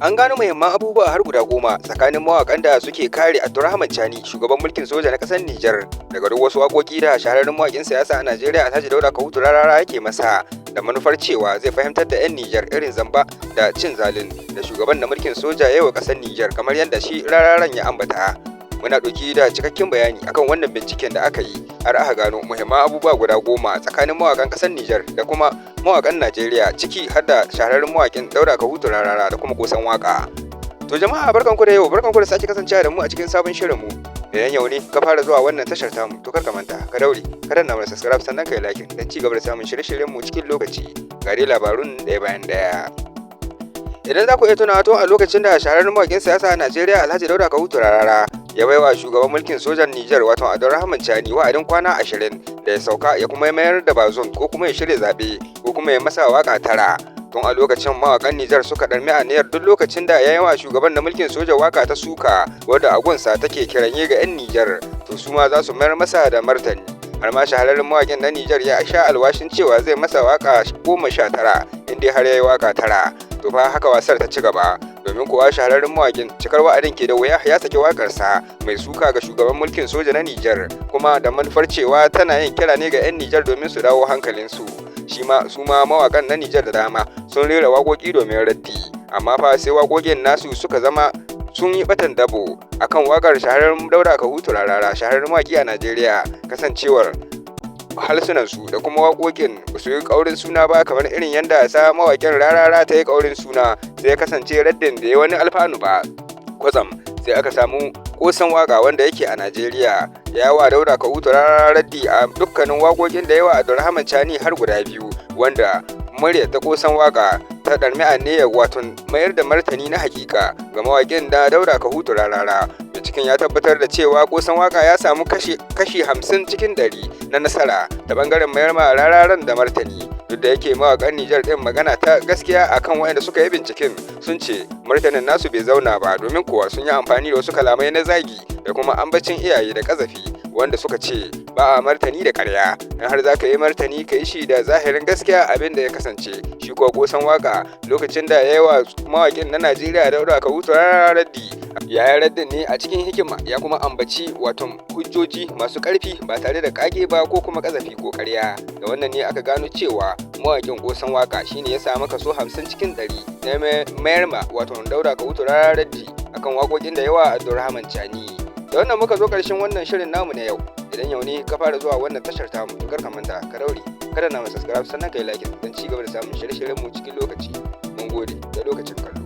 An gano muhimman abubuwa har guda 10 tsakanin mawaƙan da suke kare Abdurrahman Chani, shugaban mulkin soja na ƙasar Nijar, daga duk wasu waƙoƙi da shahararren mawaƙin siyasa a Najeriya Alhaji Dauda Kahutu Rarara yake masa, da manufar cewa zai fahimtar da 'yan Nijar irin zamba da cin zalin da shugaban na mulkin soja ya yi wa ƙasar Nijar, kamar yadda shi Rararan ya ambata. Muna ɗauki da cikakken bayani akan wannan binciken da aka yi har aka gano muhimman abubuwa guda 10 tsakanin mawaƙan ƙasar Nijar da kuma mawaƙan Najeriya, ciki har da shahararren mawaƙin Dauda Kahutu Rarara da kuma Kosan Waka. To jama'a, barkanku da yau, barkanku da sake kasancewa da mu a cikin sabon shirinmu. Idan yau ne ka fara zuwa wannan tashar tamu, to kar ka manta, ka daure, ka danna mana subscribe, sannan ka yi like don ci gaba da samun shirye-shiryenmu cikin lokaci. Ga dai labarun ɗaya bayan ɗaya. Idan za ku iya tunawa, tun a lokacin da shahararren mawaƙin siyasa a Najeriya Alhaji Dauda Kahutu Rarara ya baiwa shugaban mulkin sojan Nijar, wato Abdurrahman Chani, wa'adin kwana 20 da ya sauka ya kuma mayar da Bazoum, ko kuma ya shirya zaɓe, ko kuma ya masa waƙa 9. Tun a lokacin mawaƙan Nijar suka ɗarmi aniyar duk lokacin da ya yi wa shugaban na mulkin soja waka ta suka, wadda a gunsa take kiranye ga 'yan Nijar, to su ma za su mayar masa da martani. Har ma shahararren mawaƙin na Nijar ya sha alwashin cewa zai masa waka 19 in dai har ya yi waka 9. To fa haka wasar ta ci gaba, domin kuwa shahararren mawaƙin, cikar wa'adin ke da wuya, ya saki waƙarsa mai suka ga shugaban mulkin soja na Nijar, kuma da manufar cewa tana yin kira ne ga 'yan Nijar domin su dawo hankalinsu. Shi ma su ma mawaƙan na Nijar da dama sun rera waƙoƙi domin raddi, amma fa sai waƙoƙin nasu suka zama sun yi batan dabo akan waƙar shahararren Dauda Kahutu Rarara, shahararren mawaƙi a Najeriya, kasancewar harsunansu da kuma waƙoƙin ba su yi ƙaurin suna ba kamar irin yadda sa mawaƙin Rarara ta yi ƙaurin suna. Sai ya kasance raddin bai yi wani alfanu ba. Kwatsam sai aka samu Kosan Waka, wanda yake a Najeriya, ya wa Dauda Kahutu Rarara raddi a dukkanin waƙoƙin da yawa Abdurrahman Chani har guda biyu, wanda muryar ta Kosan Waka ta ɗarmi aniyar wato mayar da martani na hakika ga mawaƙin da Dauda Kahutu Rarara. Binciken ya tabbatar da cewa Kosan Waka ya samu kashi 50% na nasara ta bangaren mayar ma Rararan da martani, duk da yake mawaƙan Nijar ɗin, magana ta gaskiya akan waɗanda suka yi binciken, sun ce martanin nasu bai zauna ba, domin kuwa sun yi amfani da wasu kalamai na zagi da kuma ambacin iyaye da ƙazafi, wanda suka ce ba a martani da ƙarya. In har za ka yi martani, ka yi shi da zahirin gaskiya abin da ya kasance. Shi kuwa Kosan Waka, lokacin da ya yi wa mawaƙin na Najeriya Dauda Kahutu raddi, ya yi raddin ne a cikin hikima, ya kuma ambaci wato hujjoji masu ƙarfi ba tare da ƙage ba ko kuma ƙazafi ko ƙarya. Da wannan ne aka gano cewa mawaƙin Kosan Waka shine ya samu kaso 50% na mayar ma wato Dauda Kahutu raddi akan waƙoƙin da yawa Abdurrahman Chani. Da wannan muka zo ƙarshen wannan shirin namu na yau. Idan yau ne ka fara zuwa wannan tashar tamu, to kar ka manta, ka daure, ka danna mana subscribe, sannan ka yi like don ci gaba da samun shirye-shiryen mu cikin lokaci. Mun gode da lokacin kallo.